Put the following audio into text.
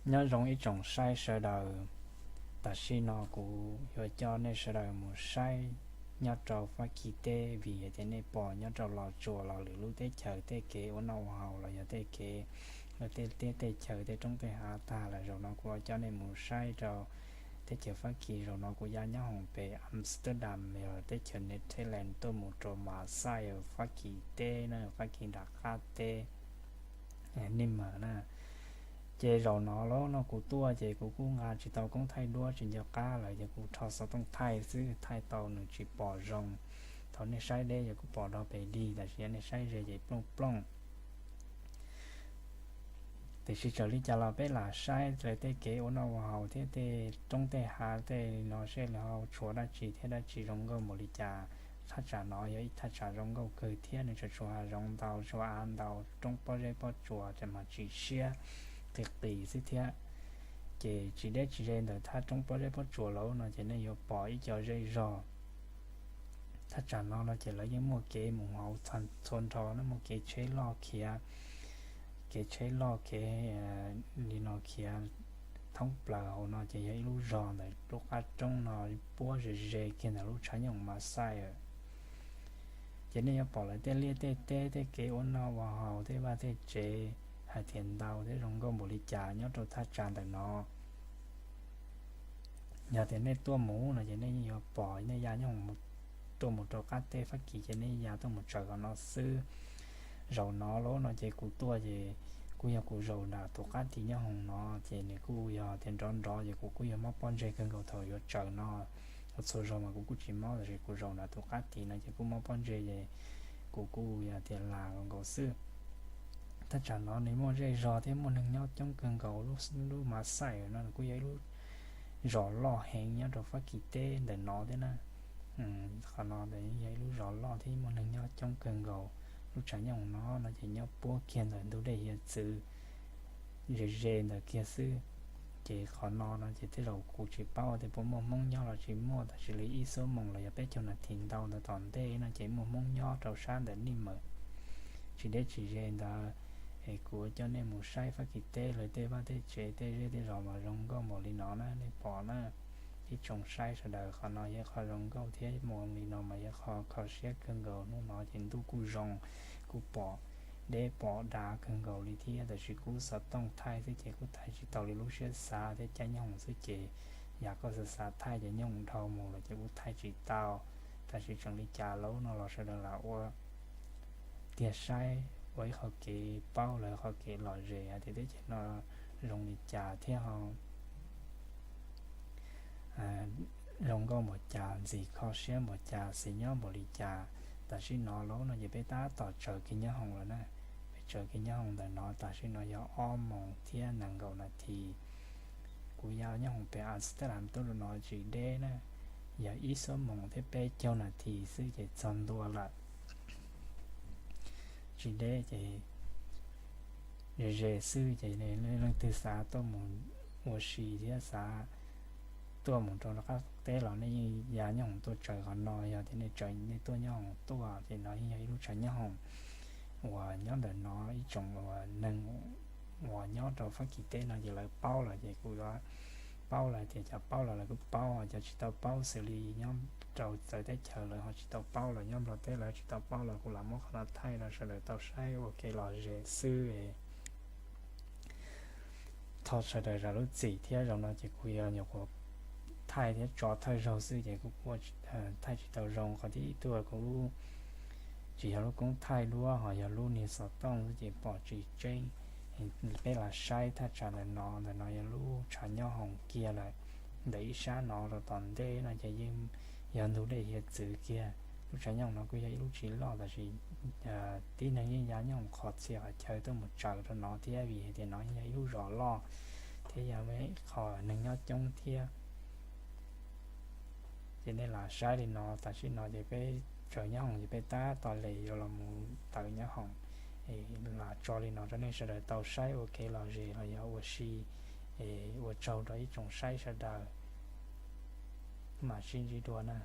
Nyob zoo ib tsoom saib sawv daws, tam sim no kuv yuav coj nej sawv daws mus saib nyob rau Fab Kis teb, vim hais tias nej pom nyob rau Los Tsuas los lwm lub teb chaws tej kev ua noj ua haus los yog tej kev, tej teb tej chaws tej roob tej hav tag lawm. Zaum no kuv yuav coj nej mus saib rau teb chaws Fab Kis. Zaum no kuv ya nyob hauv pem Amsterdam, yog teb chaws Netherlands tuaj mus rau Marseille, Fab Kis teb na, Fab Kis nram qab teb, Nimes na. Ces zaum no los no kuv tuaj ces kuv kuj nqa tsis tau koob thaij duab, tsis nco qab lawm, ces kuv rho xov tooj thaij xwb, thaij tau nws tsis pom zoo. Thaum nej saib deb ces kuj pom dog pes dig, tab sis yog nej saib ze ces plooj plooj. Tiam sis txawm li cas los peb lam saib lawv tej kev ua noj ua haus thiab tej roob tej hav tej li no seb lawv ho tshuav dab tsi thiab dab tsi zoo nkauj npaum li cas. Thaj tsam no yog ib thaj tsam zoo nkauj kawg thiab, nws tsuas tshuav hav zoov ntau, tshuav av ntau, roob pob zeb pob tsuas, tseem mas tsis siab, qis qis xwb thiab. Ces tsis deb tsis ze ntawm thaj roob pob zeb pob tsuas lawm no ces nej yuav pom ib co zej zog. Thaj tsam no no ces lawv yeej muaj kev mus hauv txhua nrho na, muaj kev tsheb loj khiav, kev tsheb loj kev li no khiav thoob plaws hauv no ces yog ib lub zos ntawm lub qab roob no puab ze ze kiag ntawm lub tshav nyooj Marseille. Ces nej yuav pom lawv tej liaj tej teb, tej kev ua noj ua haus, tej vaj tej tsev, hais tias ntau thiab zoo nkauj npaum li cas nyob rau thaj tsam ntawm no. Yog tias nej tuaj mus no ces nej yeej yuav pom, nej ya nyob tuaj mus rau qab teb Fab Kis ces nej ya tuaj mus tsaws qhov no xwb. Zaum no los no ces kuv tuaj ces kuj yog kuv zaum nram tus qab tis nyob hoom no, ces nws kuj yog tias nrov nrov ces kuv kuj yog mob pob ntseg kawg nkaus thaum yuav tsaws no. Ua txhua zaus mas kuv kuj tsis mob, tab sis kuv zaum nram tus qab tis no ces kuj mob pob ntseg ces kuv kuj yog tias lam nkaus xwb. Thaj tsam no nws muaj zej zog thiab muaj neeg nyob coob kawg nkaus, lub Marseille no nws kuj yog ib lub zos loj heev nyob rau Fab Kis teb ntawm no thiab na. Qhov no yog ib lub zos loj thiab muaj neeg nyob coob kawg nkaus. Lub tshav nyooj no no ces nyob puab kiag ntawm ntug dej hiav txwv ze ze ntawd kiag xwb. Ces qhov no no ces tej zaum kuv tsis paub tias puas muaj Hmoob nyob los tsis muaj, tab sis li ib xuab moos los yog peb caug nas this ntau ntawd tom ntej no ces muaj Hmoob nyob rau sab ntawm Nimes. Tsis deb tsis ze ntawd es kuv coj nej mus saib Fab Kis teb lawv tej vaj tej tsev tej zej tej zos mas zoo nkauj npaum li no na, nej pom na. Ib tsoom saib sawv daws, qhov no yog qhov zoo nkauj thiab mus li no mas yog qhov kho siab kawg nkaus. Hnub no ces ntuj kuj zoo, kuj pom deb pom dav kawg nkaus li thiab, tab sis kuv xov tooj thaij xwb ces kuj thaij tsis tau li lub siab xav thiab. Caij nyooj hoom xwb ces yam koj xav xav thaij ces nyooj hoom dhau mus lawm ces kuv thaij tsis tau. Tab sis tseem li cas los no los sawv daws lam ua tiag saib ua ib qho kev paub lawv qhov kev lom zem hais tias teb chaws no zoo li cas thiab ho zoo nkauj npaum cas, ntxim kho siab npaum cas, xis nyob npaum li cas. Tam sim no los no ces peb tab tom tsaws kev nyob hoom lawm na. Peb tsaws kev nyob hoom ntawm no tam sim no yog ob moos thiab nees nkaum nas this. Kuv ya nyob hoom pem Amsterdam tuaj rau no tsis deb na, yog ib xuab moos thiab peb caug nas this xwb ces txog ntua lawm. Tsis deb ces ze ze xwb ces leej twg xav tuaj mus ua si thiab xav tuaj mus rau qab teb los nej yeej ya nyob hoom tuaj tsaws qhov no. Yog tias nej tsaws nej tuaj nyob hoom tuaj ces no yeej yog ib lub tshav nyob hoom uas nyob ntawm no ib tsoom uas neeg uas nyob rau Fab Kis teb no ces lawv paub lawm ces kuv yuav paub lawm tias cov paub los lawv kuj paub, cov tsis tau paub xws li nyob rau txawv teb chaws lawv ho tsis tau paub, los nyob Nplog teb lawv tsis tau paub los kuv lam muab qhov no thaij rau sawv daws tau saib ua kev lom zem xwb. Thov sawv daws zam lub txim thiab, zaum no ces kuv yog nyuam qhuav thaij thiab tso thawj zaug xwb ces kuv thaij tsis tau zoo. Qhov thib ib tuaj kuv tsis yog lub koob thaij duab ho yog lub niag xov tooj xwb ces pom tsis tseeb. Peb lam saib thaj tsam ntawm no, ntawm no yog lub tshav nyob hoom kiag lawm. Ntawm ib sab no rau tom ntej no ces yeej yog ntug dej hiav txwv kiag. Lub tshav nyob hoom no kuj yog ib lub tsis loj tab sis tib neeg yeej ya nyob hoom qhov txhia qhov chaw tuaj mus tsaws rau no thiab vim hais tias no yog ib lub zos loj thiab yog qhov neeg nyob coob thiab. Ces nej lam saib li no, tam sim no ces peb tsaws nyob hoom ces peb tab tom li yuav los mus tawm nyob hoom. Lam tso li no rau nej sawv daws tau saib ua kev lom zem los yog ua si. Ua tsaug rau ib tsoom saib sawv daws, mam sib ntsib dua na.